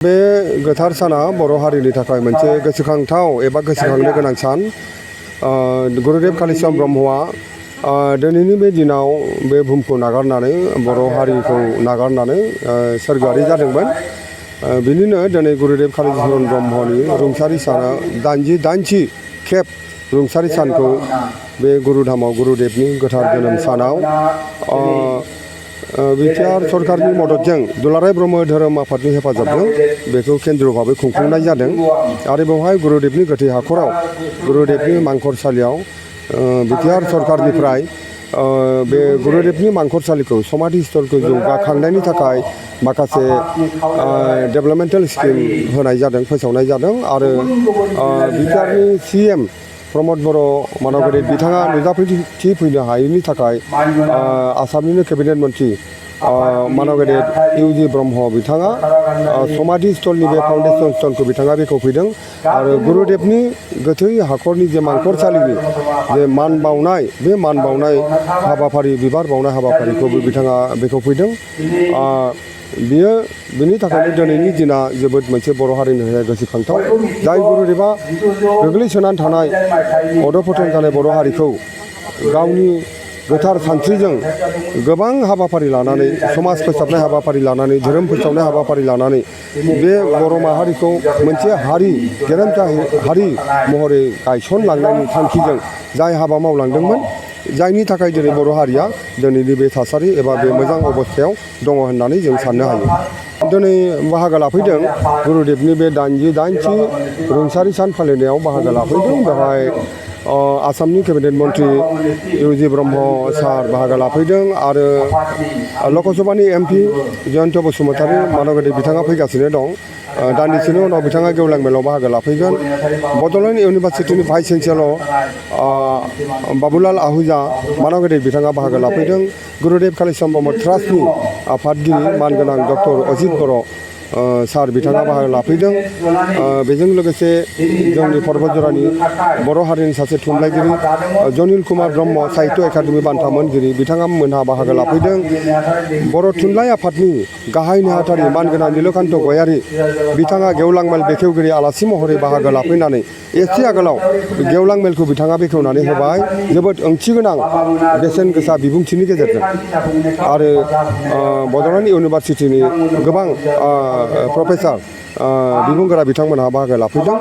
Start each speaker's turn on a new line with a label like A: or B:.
A: बे गोथार साना बर' हारिनि थाखाय मोनसे गोसोखांथाव एबा गोसोखांनो गोनां सान। गुरुदेव कालिचरण ब्रह्मआ दिनैनि बे दिनाव बे बुहुमखौ नागारनानै बर' हारिखौ नागारनानै सोरगोआरि जादोंमोन। बिनिनो दिनै गुरुदेव कालिचरण ब्रह्मनि रुंसारि साना 88थि खेब रुंसारि सानखौ बे गुरुधामाव गुरुदेवनि गोथार जोनोम सानाव बिटिआर सरकारनि मददजों दुलाराय ब्रह्म धोरोम आफादनि हेफाजाबजों बेखौ केन्द्र भाबै खुंफुंनाय जादों आरो बेवहाय गुरुदेवनि गोथै हाखराव गुरुदेवनि मांखरसालियाव बिटिआर सरकारनिफ्राय बे गुरुदेवनि मांखरसालिखौ समाधि स्थलखौ जौगाखांनायनि थाखाय माखासे डेभेलपमेन्टेल स्किम होनाय जादों, फोसावनाय जादों आरो बिटिआरनि CM प्रमद बर' मानगदेब बिथाङा नुजाथिफैनो हायैनि थाखाय आसामनिनो केबिनेट मन्त्रि मानगदेब UG ब्रह्म बिथाङा समाधि स्थलनि बे फाउन्डेसन स्टनखौ बिथाङा बेखेवफैदों आरो गुरुदेवनि गोथै हाखरनि जे मांखरसालिनि जे मान बावनाय बे मान बावनाय हाबाफारि बिबार बावनाय हाबाफारिखौबो बिथाङा बेखेवफैदों। बिनि थाखायनो दिनैनि दिना जोबोद मोनसे बर' हारिनि थाखाय गोसोखांथाव। जाय गुरुदेवा गोग्लैसोनानै थानाय अधपतन जानाय बर' हारिखौ गावनि गोथार सानस्रिजों गोबां हाबाफारि लानानै समाज फोसाबनाय हाबाफारि लानानै धोरोम फोसाबनाय हाबाफारि लानानै बे बर' माहारिखौ मोनसे हारि गेरेमसा हारि महरै गायसनलांनायनि थांखिजों जाय हाबा मावलांदोंमोन, जायनि थाखाय दिनै बर' हारिया दिनैनि बे थासारि एबा बे मोजां अबस्थायाव दङ होननानै जों साननो हायो। दिनै बाहागो लाफैदों गुरुदेवनि बे 88थि रुंसारि सान फालिनायाव बाहागो लाफैदों। बेवहाय आसामनि केबिनेट मन्त्रि UG ब्रह्म सार बाहागो लाफैदों आरो लकसभानि MP जयन्त बसुमतारी मानगदेब बिथाङा फैगासिनो दं। दान्दिसेनि उनाव बिथाङा गेवलां मेलाव बाहागो लाफैगोन। बड'लेण्ड इउनिभारसिटिनि भाइस चेन्सेलर बाबुलाल आहूजा मानगदेब बिथाङा बाहागो लाफैदों। गुरुदेव कालिचरण ब्रह्म ट्रास्टनि आफादगिरि मानगोनां डक्टर अजित बर' सार बिथाङा बाहागो लाफैदों। बेजों लोगोसे जोंनि पर्बतजरानि बर' हारिनि सासे थुनलाइगिरि जनिल कुमार ब्रह्म साहित्य एकाडेमि बान्था मोनगिरि बिथांमोनहा बाहागो लाफैदों। बर' थुनलाइ आफादनि गाहाय नेहाथारि मानगोनां नीलकान्त गयारी बिथाङा गेवलां मेल बेखेवगिरि आलासि महरै बाहागो लाफैनानै एसे आगोलाव गेवलां मेलखौ बिथाङा बेखेवनानै होबाय जोबोद ओंथि गोनां बेसेन गोसा बिबुंथिनि गेजेरजों आरो बड'लेण्ड इउनिभारसिटिनि गोबां प्रफेसार बिबुंगोरा बिथांमोनहा बाहागो लाफैदों।